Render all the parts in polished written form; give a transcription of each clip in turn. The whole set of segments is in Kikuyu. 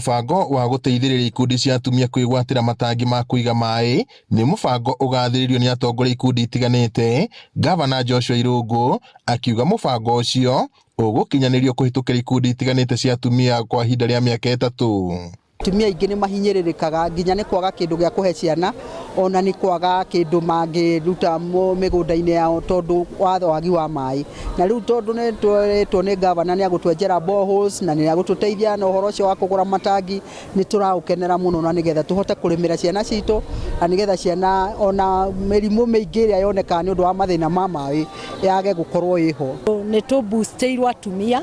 Mũbango wa gũteithĩrĩria ikundi cia atumia kwĩgwatĩra matangi ma kũiga maĩ nĩ mũbango ũgathĩrĩirio nĩ atongoria ikundi itiganĩte, Gavana Joshua Irũngũ akiuga mũbango ũcio ũgũkinyanĩrio kũhĩtũkĩra ikundi itiganĩte cia atumia kwa ihinda rĩa mĩaka 3. Atumia aingĩ nĩ mahinyĩrĩrĩkaga nginya nĩ kwaga kĩndũ gĩa kũhe ciana ona nĩ kwaga kĩndũ mangĩruta mĩgũnda-inĩ yao tondũ wa wagi wa maĩ. Na rĩu tondũ nĩ twerĩtwo nĩ gavana nĩ agũtwenjera boreholes na nĩ agũtũteithia na ũhoro ũcio wa kũgũra matangi, nĩ tũraũkenera mũno na nĩgetha tũhote kũrĩmĩra ciana citũ na nĩgetha ciana ona mĩrimũ mĩingĩ ĩrĩa yonekaga nĩ ũndũ wa mathĩna ma maĩ yage gũkorwo ĩho. Nĩ tũ boostĩirwo atumia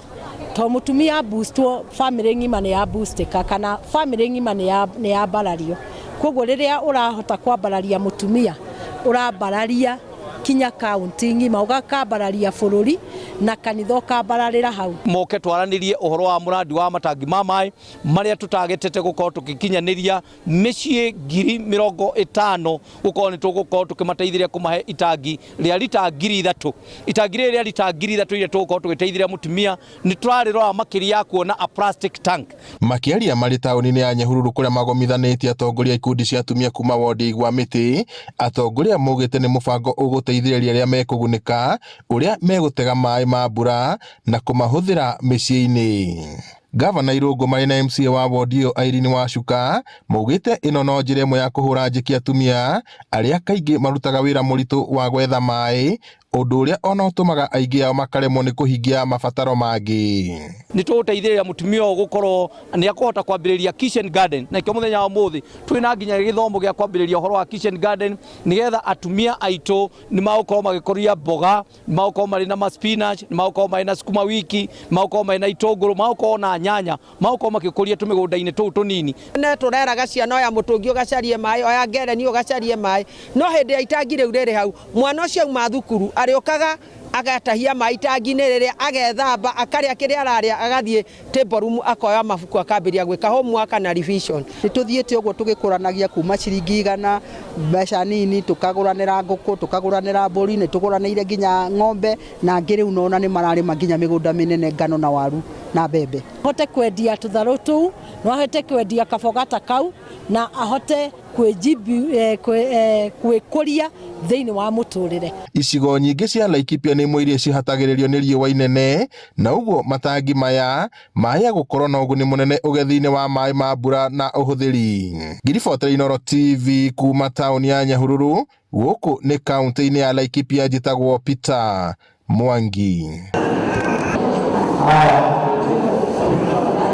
to mutumia boostwo family ng'ima nĩ ya boostika kana family ng'ima nĩ ya mbarario. Koguo rĩrĩa ũrahota kwambararia mutumia ũrambararia kinya kaunti ng'ima, ũgakambararia bũrũri na kanitha ũkambararĩra hau. Moke twaranirie ũhoro wa mũrandi wa matangi ma maĩ marĩa tũtagetete gũkorwo tũgĩkinyanĩria mĩciĩ 50,000 gũkorwo nĩ tũgũkorwo tũkĩmateithĩrĩria kũmahe itangi rĩa rita 3,000. Itangi rĩrĩ rĩa rita 3,000 iria tũgũkorwo tũgĩteithĩrĩria mũtumia nĩ tũrarĩrora makĩria ya kuona a plastic tank. Makĩaria marĩ taũni-inĩ ya Nyahururu kũrĩa magomithanĩtie atongoria a ikundi cia atumia kuma wondi ya Igwamĩtĩ, atongoria maugĩte nĩ mũbango ũgũteithĩrĩria arĩa mekũgunĩka ũrĩa megũtega maĩ ma mbura na kũmahũthĩra mĩciĩ-inĩ. Gavana Irũngũ marĩ na MCA wa wondi ĩyo Irene Wacuka maugĩte ĩno no njĩra ĩmwe ya kũhũra njĩki atumia arĩa kaingĩ marutaga wĩra mũritũ wa gwetha maĩ, ũndũ ũrĩa ona ũtũmaga aingĩ ao makaremwo nĩ kũhingia mabataro mangĩ. Nĩ tũgũteithĩrĩria mũtumia ũyũ gũkorwo nĩ akũhota kwambĩrĩria kitchen garden, na nĩkĩo mũthenya wa ũmũthĩ twĩna nginya gĩthomo gĩa kwambĩrĩria ũhoro wa kitchen garden nĩgetha atumia aitũ nĩ magũkorwo magĩkũria mboga, nĩ magũkorwo marĩ na ma spinach, nĩ magũkorwo marĩ na sukuma wiki, nĩ magũkorwo marĩ na itũngũrũ, magũkorwo na nyanya, magũkorwo magĩkũria tũmĩgũnda-inĩ tũu tũnini. Nĩ tũreraga ciana oya mũtũngi ũgacarie maĩ, oya ngereni ũgacarie maĩ, no hĩndĩ ya itangi rĩu rĩrĩ hau, mwana ũcio auma thukuru arĩũkaga agatahia maĩ itangi-inĩ rĩrĩa, agethamba, akarĩa kĩrĩa ararĩa, agathiĩ table room akoya mabuku akambĩrĩria gwĩka homework na revision. Nĩ tũthiĩte ũguo tũgĩkũranagia kuma ciringi 100 mbeca nini, tũkagũranĩra ngũkũ, tũkagũranĩra mbũri, nĩ tũgũranĩire nginya ng'ombe na angĩ rĩu nona nĩ mararĩma nginya mĩgũnda mĩnene ngano na waru na mbembe. Ahote kwendia tũtharũ tũu, no ahote kwendia kaboga ta kau na ahote kwĩkũria thĩinĩ wa mũtũrĩre. Icigo nyingĩ cia Laikipia nĩ imwe iria cihatagĩrĩrio nĩ riũa inene na ũguo matangi maya maya gũkorwo na ũguni mũnene ũgethi-inĩ wa maĩ ma mbura na ũhũthĩri. Ngiribotera Inooro TV kuma taũni ya Nyahururu gũkũ nĩ kaunti-inĩ ya Laikipia, njĩtagwo Peter Mwangi.